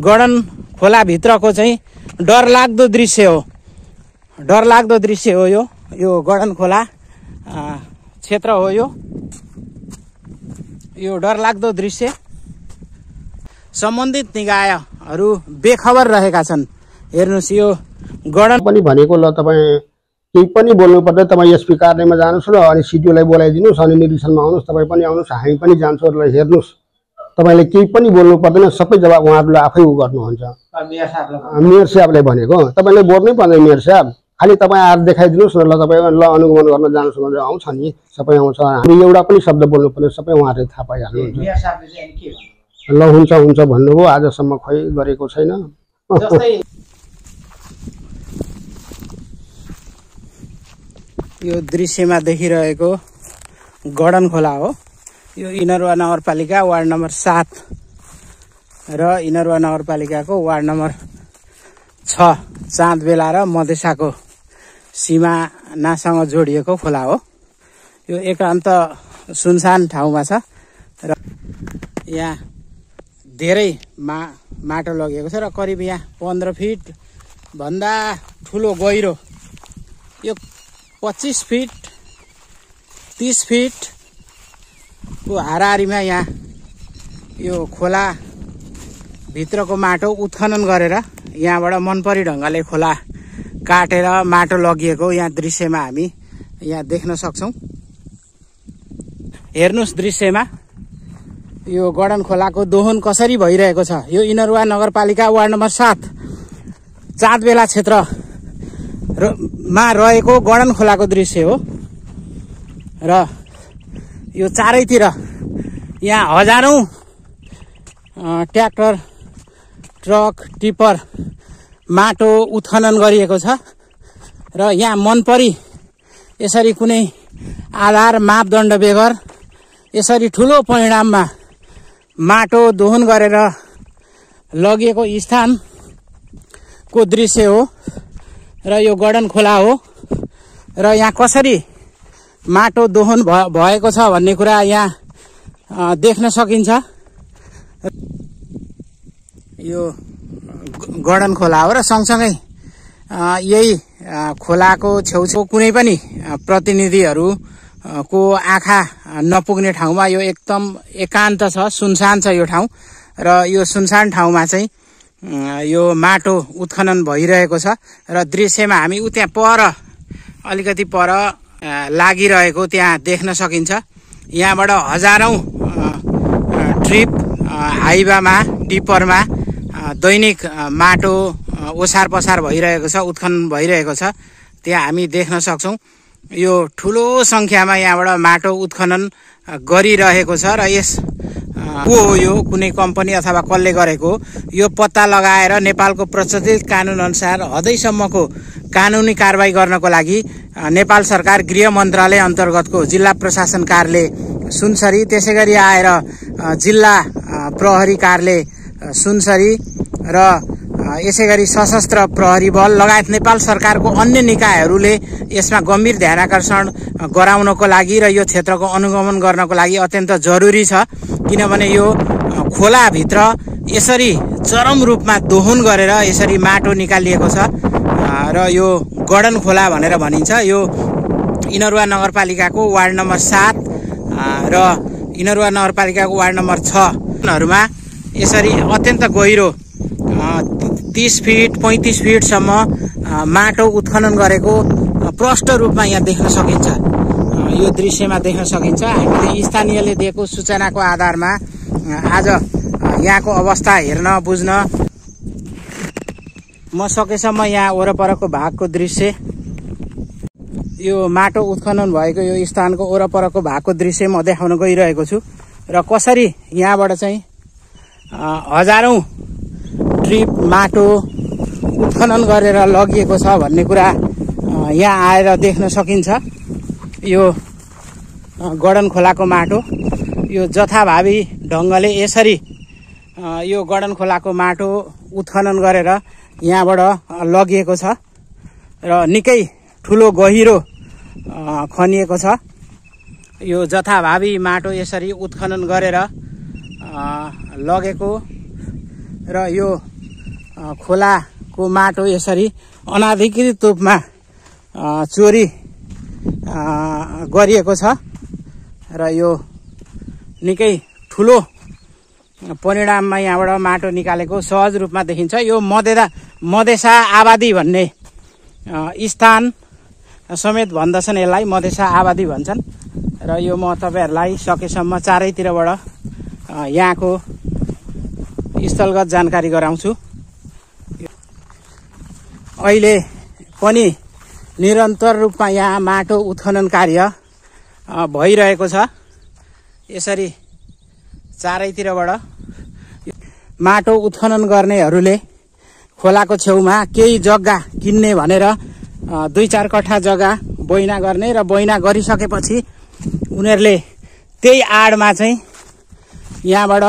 गडन खोला भित्रको चाहिँ डरलाग्दो दृश्य हो। डरलाग्दो दृश्य हो यो गडन खोला क्षेत्र हो। यो डरलाग्दो दृश्य। सम्बन्धित निकायहरू बेखबर रहेका छन्। हेर्नुस् यो गडन पनि भनेको ल तपाईँ केही पनि बोल्नु पर्दैन, तपाईँ एसपी कार्यालयमा जानुहोस् र अनि सिडिओलाई बोलाइदिनुहोस् अनि निरीक्षणमा आउनुहोस्, तपाईँ पनि आउनुहोस्, हामी पनि जान्छौँ र हेर्नुहोस्। तपाईँले केही पनि बोल्नु पर्दैन, सबै जवाब उहाँहरूले आफै उ गर्नुहुन्छ। मेयर साहबले भनेको तपाईँले बोल्नै पर्दैन। मेयर साहब खालि तपाईँ आएर देखाइदिनुहोस् न, ल तपाईँ ल अनुगमन गर्न जानुहोस् भनेर आउँछ नि, सबै आउँछ। हामी एउटा पनि शब्द बोल्नु पर्दैन, सबै उहाँहरूले थाहा पाइहाल्नुहुन्छ। ल हुन्छ हुन्छ भन्नुभयो, आजसम्म खोइ गरेको छैन। यो दृश्यमा देखिरहेको गडन खोला हो। यो इनरवा नगरपालिका वार्ड नम्बर 7 र इनरवा नगरपालिकाको वार्ड नम्बर 6 चाँदबेला र मधेसाको सीमानासँग जोडिएको खोला हो। यो एकान्त सुनसान ठाउँमा छ र यहाँ धेरै माटो लगिएको छ र करिब यहाँ 15 फिट भन्दा ठुलो गहिरो, यो 25 फिट 30 फिट को हाराहारीमा यहाँ यो खोला भित्रको माटो उत्खनन गरेर यहाँबाट मनपरी ढंगले खोला काटेर माटो लगिएको यहाँ दृश्यमा हामी यहाँ देख्न सक्छौं। हेर्नुस् दृश्यमा यो गडन खोलाको दोहन कसरी भइरहेको छ। यो इनरवा नगरपालिका वार्ड नम्बर 7 चाँदबेला क्षेत्रमा रहेको गडन खोलाको दृश्य हो र यो चारैतिर यहाँ हजारौं ट्र्याक्टर, ट्रक, टिपर माटो उत्खनन गरिएको छ र यहाँ मनपरी यसरी कुनै आधार मापदण्ड बेगर यसरी ठूलो परिणाममा माटो दोहन गरेर लगिएको स्थानको दृश्य हो र यो गडन खोला हो र यहाँ कसरी माटो दोहन भएको छ भन्ने कुरा यहाँ देख्न सकिन्छ। यो गडन खोला हो र सँगसँगै यही खोलाको छेउछाउ कुनै पनि प्रतिनिधिहरूको आँखा नपुग्ने ठाउँमा यो एकदम एकान्त छ, सुनसान छ यो ठाउँ र यो सुनसान ठाउँमा चाहिँ यो माटो उत्खनन भइरहेको छ र दृश्यमा हामी त्यहाँ पर अलिकति पर लागिरहेको त्यहाँ देख्न सकिन्छ। यहाँबाट हजारौं ट्रिप हाइवामा टिपरमा दैनिक माटो ओसार पसार भइरहेको छ, उत्खनन भइरहेको छ, त्यहाँ हामी देख्न सक्छौं। यो ठूलो संख्यामा यहाँबाट माटो उत्खनन गरिरहेको छ र यस को हो यो कुनै कम्पनी अथवा कसले गरेको यो पत्ता लगाएर नेपालको प्रचलित कानून अनुसार हदैसम्मको कानूनी कारबाही गर्नको लागि नेपाल सरकार गृह मन्त्रालय अन्तर्गतको जिल्ला प्रशासन कार्यालय सुनसरी, त्यसैगरी आएर जिल्ला प्रहरी कार्यालय सुनसरी र यसैगरी सशस्त्र प्रहरी बल लगायत नेपाल सरकारको अन्य निकायहरूले यसमा गम्भीर ध्यानाकर्षण गराउनको लागि र यो क्षेत्रको अनुगमन गर्नको लागि अत्यन्त जरुरी छ। किनभने यो खोला भित्र यसरी चरम रूपमा दोहन गरेर यसरी माटो निकालिएको छ र यो गडन खोला भनेर भनिन्छ। यो इनरवा नगरपालिकाको वार्ड नम्बर 7 र इनरवा नगरपालिकाको वार्ड नम्बर 6 हरूमा यसरी अत्यन्त गहिरो 30 फिट 35 फिटसम्म माटो उत्खनन गरेको प्रष्ट रूपमा यहाँ देख्न सकिन्छ। यो दृश्यमा देख्न सकिन्छ। हामीले स्थानीयले दिएको सूचनाको आधारमा आज यहाँको अवस्था हेर्न बुझ्न म सकेसम्म यहाँ वरपरको भागको दृश्य, यो माटो उत्खनन भएको यो स्थानको वरपरको भागको दृश्य म देखाउन गइरहेको छु र कसरी यहाँबाट चाहिँ हजारौं ट्रिप माटो उत्खनन गरेर लगिएको छ भन्ने कुरा यहाँ आएर देख्न सकिन्छ। यो गडन खोलाको माटो यो जथाभावी ढंगले यसरी यो गडन खोलाको माटो उत्खनन गरेर यहाँबाट लगिएको छ र निकै ठूलो गहिरो खनिएको छ। यो जथाभावी माटो यसरी उत्खनन गरेर लगेको र यो खोलाको माटो यसरी अनाधिकृत रूपमा चोरी गरिएको छ र यो निकै ठुलो परिणाममा यहाँबाट माटो निकालेको सहज रूपमा देखिन्छ। यो मधेसा आबादी भन्ने स्थान समेत भन्दछन्, यसलाई मधेसा आबादी भन्छन्। र यो म तपाईहरुलाई सकेसम्म चारैतिरबाट यहाँको स्थलगत जानकारी गराउँछु। अहिले पनि निरन्तर रूपमा यहाँ माटो उत्खनन कार्य भइरहेको छ। यसरी चारैतिरबाट माटो उत्खनन गर्नेहरूले खोलाको छेउमा केही जग्गा किन्ने भनेर 2-4 कट्ठा जग्गा बोइना गर्ने र बोइना गरिसकेपछि उनीहरूले त्यही आडमा चाहिँ यहाँबाट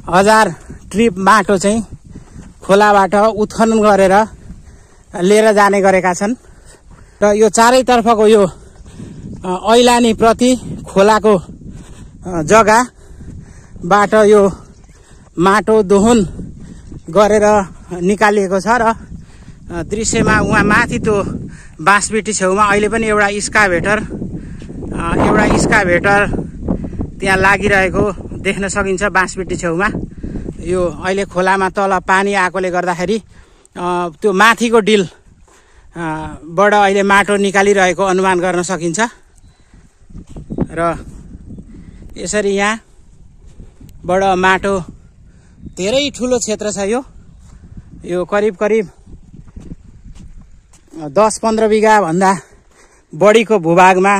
हजार ट्रिप माटो चाहिँ खोलाबाट उत्खनन गरेर लिएर जाने गरेका छन्। र यो चारैतर्फको यो ऐलानी प्रति खोलाको जग्गाबाट यो माटो दोहन गरेर निकालिएको छ। र दृश्यमा उहाँ माथि त्यो बाँसबेटी छेउमा अहिले पनि एउटा स्काभेटर त्यहाँ लागिरहेको देख्न सकिन्छ। बाँसबेटी छेउमा यो अहिले खोलामा तल पानी आएकोले गर्दाखेरि त्यो माथिको डिल बाट अहिले माटो निकालिरहेको अनुमान गर्न सकिन्छ। र यसरी यहाँबाट माटो धेरै ठुलो क्षेत्र छ। यो करिब 10-15 बिघा भन्दा बढीको भूभागमा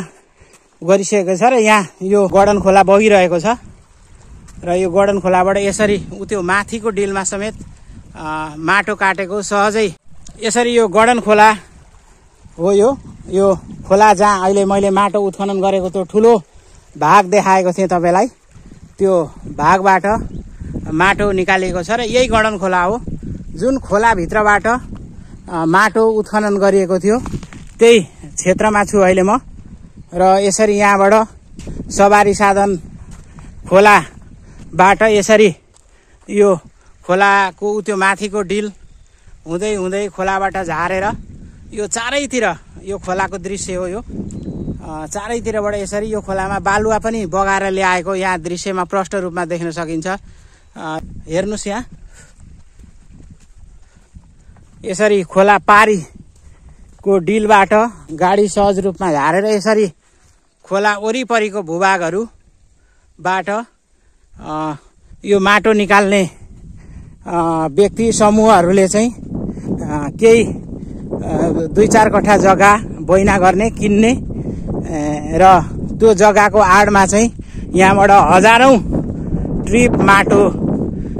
गरिसकेको छ। र यहाँ यो गडन खोला बगिरहेको छ। र यो गडन खोलाबाट यसरी त्यो माथिको डिलमा समेत माटो काटेको सहजै यसरी यो गडन खोला हो। यो खोला जहाँ अहिले मैले माटो उत्खनन गरेको त्यो ठुलो भाग देखाएको थिएँ तपाईलाई, त्यो भागबाट माटो निकालिएको छ। र यही गडन खोला हो जुन खोला भित्रबाट माटो उत्खनन गरिएको थियो। त्यही क्षेत्रमा छु अहिले म। र यसरी यहाँबाट सवारी साधन खोलाबाट यसरी यो खोलाको त्यो माथिको डिल हुँदै हुँदै खोलाबाट झारेर यो चारैतिर यो खोलाको दृश्य हो। यो चारैतिरबाट यसरी यो खोलामा बालुवा पनि बगाएर ल्याएको यहाँ दृश्यमा प्रष्ट रूपमा देख्न सकिन्छ। हेर्नुस्, यहाँ यसरी खोला पारीको डिलबाट गाडी सहज रूपमा झारेर यसरी खोला वरिपरिको भूभागहरूबाट यो माटो निकाल्ने व्यक्ति समूहहरूले चाहिँ केही 2-4 कट्ठा जग्गा बोइना गर्ने, किन्ने र त्यो जग्गाको आडमा चाहिँ यहाँबाट हजारौं ट्रिप माटो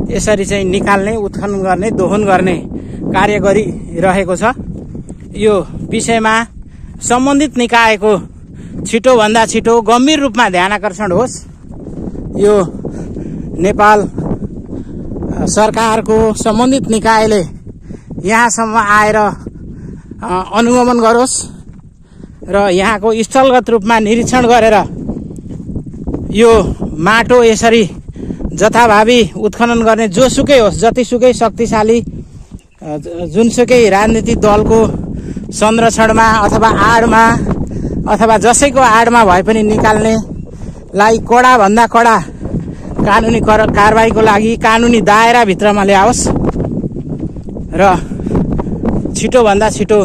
यसरी चाहिँ निकाल्ने, उत्खनन गर्ने, दोहन गर्ने कार्य गरिरहेको छ। यो विषयमा सम्बन्धित निकायको छिटोभन्दा छिटो गम्भीर रूपमा ध्यानआकर्षण होस्। यो नेपाल सरकारको सम्बन्धित निकायले यहाँसम्म आएर अनुगमन गरोस् र यहाँको स्थलगत रूपमा निरीक्षण गरेर यो माटो यसरी जथाभावी उत्खनन गर्ने जोसुकै होस्, जतिसुकै शक्तिशाली जुनसुकै राजनीतिक दलको संरक्षणमा अथवा आडमा अथवा जसैको आडमा भए पनि निकाल्नेलाई कडा भन्दा कडा कानुनी कारबाहीको लागि कानुनी दायरा भित्रमा ल्याओस् र छिटोभन्दा छिटो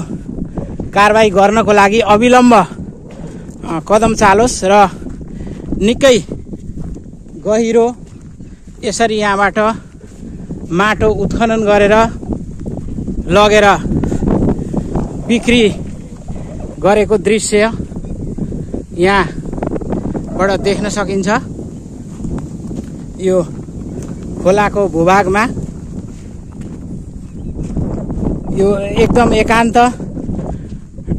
कारबाही गर्नको लागि अविलम्ब कदम चालोस् र निकै गहिरो यसरी यहाँबाट माटो उत्खनन गरेर लगेर बिक्री गरेको दृश्य यहाँबाट देख्न सकिन्छ। यो खोलाको भूभागमा यो एकदम एकान्त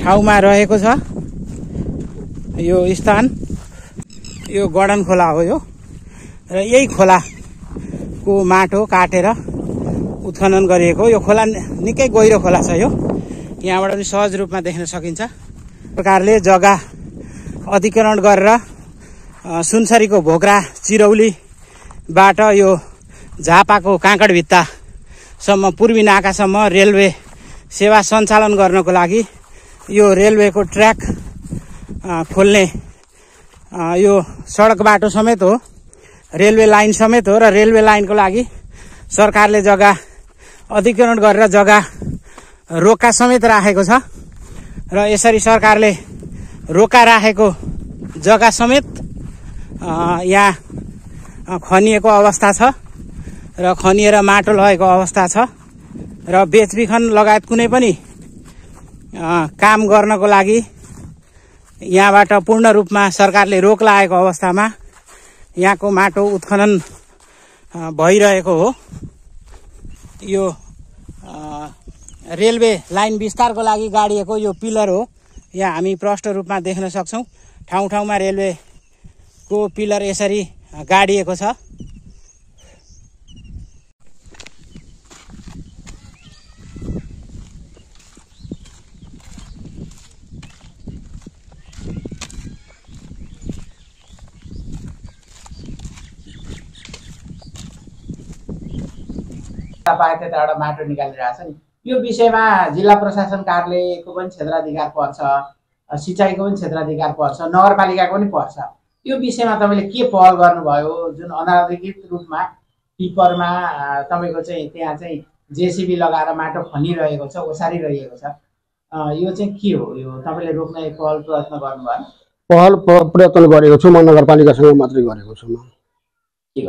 ठाउँमा रहेको छ यो स्थान। यो गडन खोला हो यो। र यही खोलाको माटो काटेर उत्खनन गरिएको। यो खोला निकै गहिरो खोला छ। यो यहाँबाट पनि सहज रूपमा देख्न सकिन्छ। प्रकारले जग्गा अधिग्रहण गरेर सुनसरीको भोक्रा चिरौलीबाट यो झापाको काँकडभित्तासम्म पूर्वी नाकासम्म रेलवे सेवा सञ्चालन गर्नको लागि यो रेलवेको ट्र्याक खोल्ने यो सडक बाटो समेत हो, रेलवे लाइन समेत हो र रेलवे लाइनको लागि सरकारले जग्गा अधिग्रहण गरेर जग्गा रोका समेत राखेको छ र यसरी सरकारले रोका राखेको जग्गा समेत यहाँ खनिएको अवस्था छ र खनिएर माटो लगेको अवस्था छ र बेचबिखन लगायत कुनै पनि काम गर्नको लागि यहाँबाट पूर्ण रूपमा सरकारले रोक लगाएको अवस्थामा यहाँको माटो उत्खनन भइरहेको हो। यो रेलवे लाइन विस्तारको लागि गाडिएको यो पिलर हो, यहाँ हामी प्रष्ट रूपमा देख्न सक्छौं। ठाउँ ठाउँमा रेलवेको पिलर यसरी गाडिएको छ। पाए त्यताबाट माटो निकालिरहेछ नि। यो विषयमा जिल्ला प्रशासन कार्यालयको पनि क्षेत्राधिकार पर्छ, सिँचाइको पनि क्षेत्राधिकार पर्छ, नगरपालिकाको पनि पर्छ। यो विषयमा तपाईले के पहल गर्नुभयो? जुन अनाधिकृत रूपमा टिपरमा तपाईको चाहिँ त्यहाँ चाहिँ जेसीबी लगाएर माटो खनिरहेको छ, ओसारिरहेको छ, यो चाहिँ के हो? यो तपाईले रोक्ने पहल प्रयत्न गर्नुभयो? पहल प्रयत्न गरेको छु, म नगरपालिकासँग मात्रै गरेको छु। म के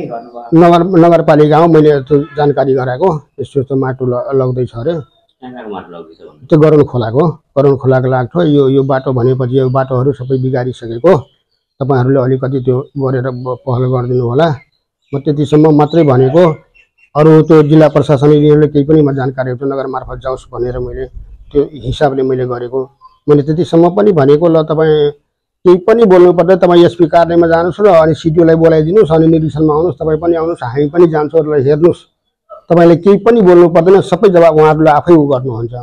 गर्नुभयो? नगरपालिकामा मैले जानकारी गराएको यस्तो यस्तो माटो लग्दैछ अरे, त्यो गरुण खोलाको लाग्छ। यो बाटो भनेपछि यो बाटोहरू सबै बिगारिसकेको, तपाईहरूले अलिकति त्यो गरेर पहल गरिदिनु होला। म त्यतिसम्म मात्रै भनेको, अरू त्यो जिल्ला प्रशासनले केही पनि जानकारी नगर मार्फत जाओस् भनेर मैले त्यो हिसाबले मैले गरेको। मैले त्यतिसम्म पनि भनेको, ल तपाईँ केही पनि बोल्नु पर्दैन, तपाईँ एसपी कार्यालयमा जानुहोस् र अनि सिडिओलाई बोलाइदिनुहोस्, अनि निरीक्षणमा आउनुहोस्, तपाईँ पनि आउनुहोस्, हामी पनि जान्छौँ र हेर्नुहोस्। तपाईँले केही पनि बोल्नु पर्दैन, सबै जवाब उहाँहरूले आफै गर्नुहुन्छ।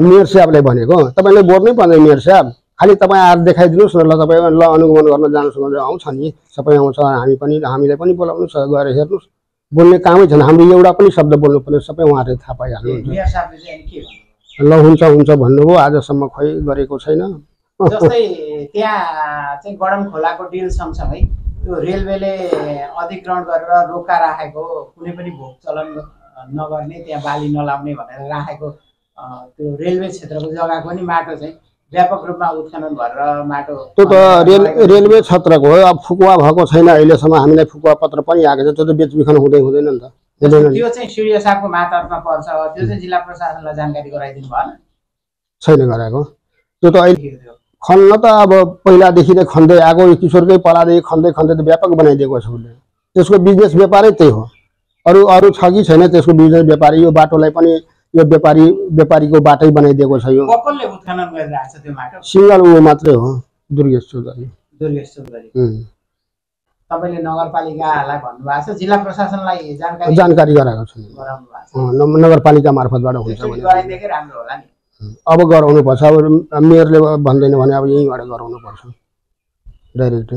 मेयर साहबलाई भनेको, तपाईँले बोल्नै पर्दैन मेयर साहब, खालि तपाईँ आएर देखाइदिनुहोस् न, ल तपाईँ ल अनुगमन गर्न जानुहोस् भनेर आउँछ नि, सबै आउँछ, हामीलाई पनि बोलाउनुहोस्, गएर हेर्नुहोस्। बोल्ने कामै छैन, हाम्रो एउटा पनि शब्द बोल्नु पर्दैन, सबै उहाँहरूले थाहा पाइहाल्नुहुन्छ। ल हुन्छ भन्नुभयो, आजसम्म खोइ गरेको छैन। जस्तै त्यहाँ चाहिँ गडम खोलाको डिल सँगसँगै त्यो रेलवेले अधिग्रहण गरेर रोका राखेको, कुनै पनि भोग चलन नगर्ने, त्यहाँ बाली नलाउने भनेर राखेको त्यो रेलवे क्षेत्रको जग्गाको पनि माटो चाहिँ व्यापक रूपमा उत्खनन गरेर माटो, त्यो त रेलवे क्षेत्रको हो। अब फुकुवा भएको छैन अहिलेसम्म, हामीलाई फुकुवा पत्र पनि आएको छ, त्यो त बेचबिखन हुँदैन नि त। त्यो चाहिँ सिडिओ साहबको मातहतमा पर्छ, त्यो चाहिँ जिल्ला प्रशासनलाई जानकारी गराइदिनु भएन? छैन गराएको। त्यो त अहिले खन्न त अब पहिलादेखि नै खन्दै आएको, किशोरकै पालादेखि खन्दै त व्यापक बनाइदिएको छ उसले। त्यसको बिजनेस व्यापारै त्यही हो, अरू छ कि छैन त्यसको बिजनेस व्यापारी? यो बाटोलाई पनि यो व्यापारीको बाटै बनाइदिएको छ। यो कसले उत्खनन गरिरहेको छ त्यो माटो? सिंगल ऊ मात्रै हो, दुर्गेश चौधरी। तपाईले नगरपालिकालाई भन्नुभएको छ, जिल्ला प्रशासनलाई जानकारी गराएको छु, नगरपालिका मार्फतबाट हुन्छ भने गराइदिएकै राम्रो होला नि। अब गराउनु पर्छ, अब मेयरले भन्दैन भने अब यहीँबाट गराउनु पर्छ डाइरेक्ट।